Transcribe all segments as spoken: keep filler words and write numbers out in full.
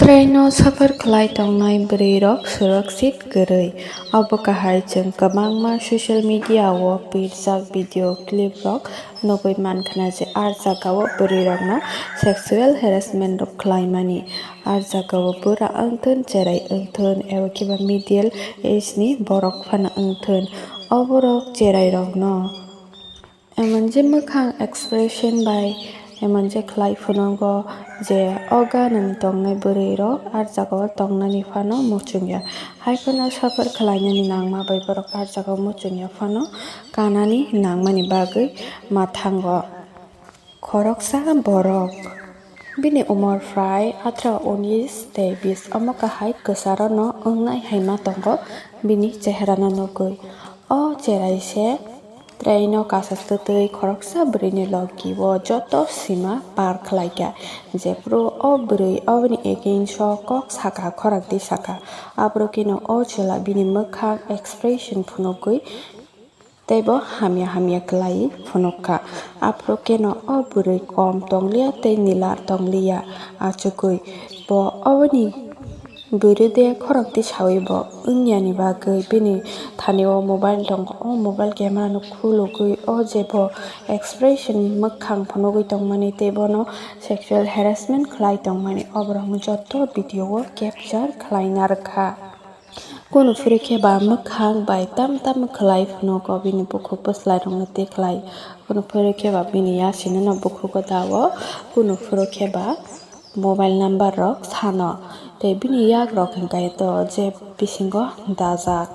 Train o safar khlai tongnai bwrwi rok surakshit kwrwi. Obo kahai chwng kwbangma social media o pirjak video clip rok nugwi mankha je ar jaga o bwrwi rokno sexual harassment rok khlaimani. Ar jaga o bura wngthun, cherai wngthun, eba khe ba middle age ni borok phano wngthun. O borok cherai rokno emon je mwkhang expression bai emon je khlai phunugo je o ganani tongnai bwrwi rok ar jaga o tongnani phano muchungya. Hai phano suffer khlainani nangma bai borok ar jaga o muchungya phano kanani nangmani bagwi mathango. Khoroksa borok. Bini umor prai atharoh unis tei bis omo kahai kwcharo no wngnai hai ma tongo bini chehera no nugwi. O cherai se train o kasa twtwi khoroksa bwrwi ni logi o joto sima par khlai kha. Jephru o bwrwi oboni against o kok sakha, khorang twi sakha. Aphuru khe no o chwla bini mwkhang expression phunugwi tei bo hamya hamya khlaiwi phunuk kha. Aphuru khe no o bwrwi kom tongliya tei nila tongliya, achugwi bo oboni bwrwi de khorang twi sawi bo wngya ni bagwi bini thani o mobile tongo. O mobile camera no khulugwi o je bo expression mwkhang phunugwi tongmani tei bono sexual harassment khlai tongmani, o borok no joto video o capture khlai narwkha. Kunu phuru khe ba mwkhang bai tam tam khlai phunugo bini bukhuk bwslai rokno tei khlai. Kunu phuru khe ba bini yasini no bukhugo dao, kunu phuru khe ba mobile number rok sano. Tei bini yak rok hwnkhe to je bisingo dajak.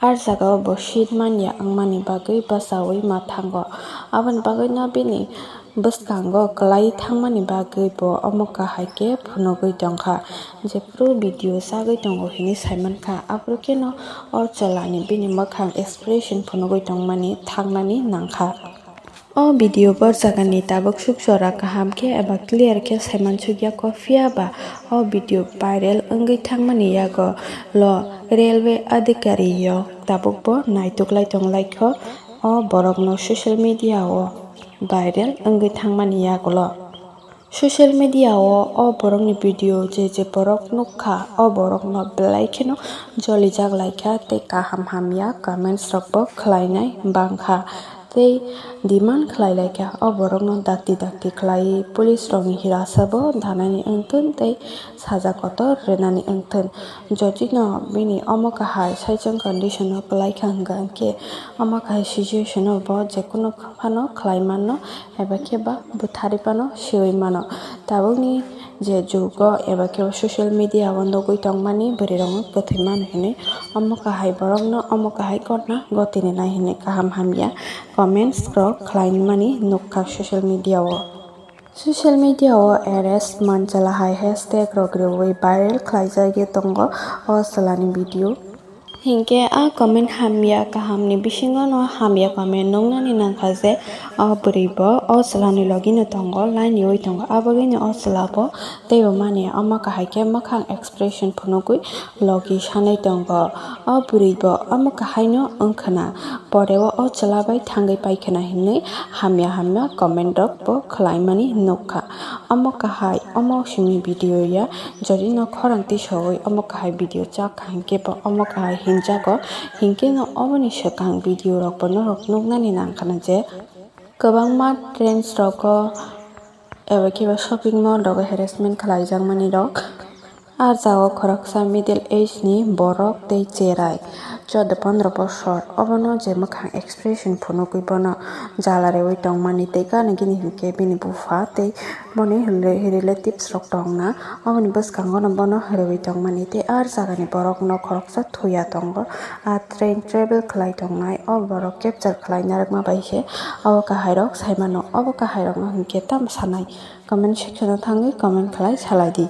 Ar jaga o bo seat manya wngmani bagwi bachaui ma thango. Aboni bagwi no bini bwskango kwlai thangmani bagwi bo omo kahai khe phunugwi tongkha. Jephru video chagwi tongo hinwi saimankha, aphuru kheno o chwlani bini mwkhang expression phunugwi tongmani thangnani nangkha. O video bor jagani tabuk suk jora kaham khe eba clear khe saimansukya kho, phiya ba o video viral wngwi thangmani yago lo railway adhikari rok tabuk bo naituklai tonglaikho. O borokno social media o viral wngwi thangmani yagulo. Social media o o borokni video je je borok nukha, o borokno belai kheno jolijak laikha tei kaham hamya comments rokbo khlainai bangkha tei demand khlailaikha o borokno dakti dakti khlaiwi police rokni hirasabo danani wngthun tei saja kotor rwnani wngthun. Jodi no bini omo kahai saichung condition o kwlaikha hwnkha hwnkhe omo kahai situation o bo jekunu phano khlai mano eba khe ba butharwi phano siwi mano. Tabukni je jugo eba khe social media o nugwi tongmani bwrwi rokno kwthwi mano hinwi omo kahai borokno omo kahai ghotna gotini nai hinwi kaham hamya comments rok khlai mani nukha social media o. Social media o arrest manchala hai hashtag rok rwui viral khlaijagwi tongo o chwlani video. Hinkhe a comment hamya kahamni bisingo no hamya comment nuknani nangkha je o bwrwi bo o chwlani logi no tongo, laini ui tongo, abagwi no o chwla bo teibo mani omo kahai khe mwkhang expression phunugwi logi sanwi tongo. O bwrwi bo omo kahai no wngkhwna, pore o o chwla bai thangwi paikhwna hinwi hamya hamya comment rok bo khlaimani nukha. Omo kahai, omo simi video ya, jodi no khorang tisawi omo kahai video chak kha hinkhe bo omo kahai hinjago, hinkhe no oboni swkang video rok bo norok nuknani nangkhana je kwbangma trends rogo eba khe ba shopping mall rogo harassment khlaijakmani rok. Ah jagao khoroksa middle age ni borok tei cherai choudo pondro bosor, obono je mwkhang expression phunugwi bono jala reui tongmani tei gana gini hinkhe bini bupha tei boni rela-, relatives rok tongna, oboni bwskango no bono reui tongmani tei ah jagani borok no khoroksa thuya tongo. Ah train travel khlai tongnai o borok capture khlai narwkma bai khe obo kahairok sai mano, obo kahairokno hinkhe tamo sanai? Comment section o thangwi comment khlai salai di.